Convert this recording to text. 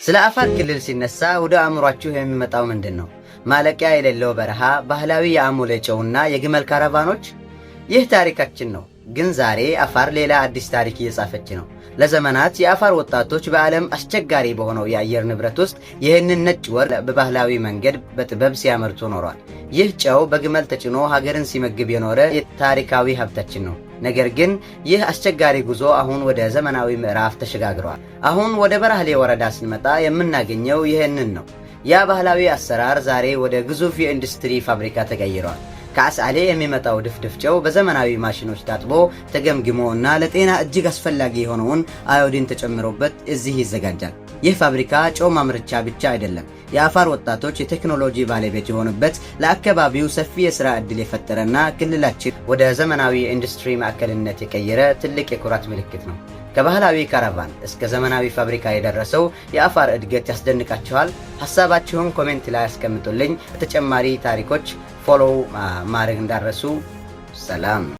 ስለ አፋር ክልል ሲነሳ ወደ አእምሯችሁ የሚመጣው ምንድን ነው? ማለቂያ የሌለው በረሃ፣ ባህላዊ የአሞሌ ጨውና የግመል ካራቫኖች? ይህ ታሪካችን ነው። ግን ዛሬ አፋር ሌላ አዲስ ታሪክ እየጻፈች ነው። ለዘመናት የአፋር ወጣቶች በዓለም አስቸጋሪ በሆነው የአየር ንብረት ውስጥ ይህንን ነጭ ወርቅ በባህላዊ መንገድ በጥበብ ሲያመርቱ ኖሯል። ይህ ጨው በግመል ተጭኖ ሀገርን ሲመግብ የኖረ ታሪካዊ ሀብታችን ነው። ነገር ግን ይህ አስቸጋሪ ጉዞ አሁን ወደ ዘመናዊ ምዕራፍ ተሸጋግሯል። አሁን ወደ በራህሌ ወረዳ ስንመጣ የምናገኘው ይህንን ነው። ያ ባህላዊ አሰራር ዛሬ ወደ ግዙፍ የኢንዱስትሪ ፋብሪካ ተቀይሯል። ከአስአሌ የሚመጣው ድፍድፍ ጨው በዘመናዊ ማሽኖች ታጥቦ፣ ተገምግሞ እና ለጤና እጅግ አስፈላጊ የሆነውን አዮዲን ተጨምሮበት እዚህ ይዘጋጃል። ይህ ፋብሪካ ጨው ማምረቻ ብቻ አይደለም። የአፋር ወጣቶች የቴክኖሎጂ ባለቤት የሆኑበት፣ ለአካባቢው ሰፊ የሥራ ዕድል የፈጠረና ክልላችን ወደ ዘመናዊ የኢንዱስትሪ ማዕከልነት የቀየረ ትልቅ የኩራት ምልክት ነው። ከባህላዊ ካራቫን እስከ ዘመናዊ ፋብሪካ የደረሰው የአፋር እድገት ያስደንቃችኋል? ሀሳባችሁን comment ላይ አስቀምጡልኝ። ተጨማሪ ታሪኮች follow ማድረግ እንዳትረሱ። ሰላም።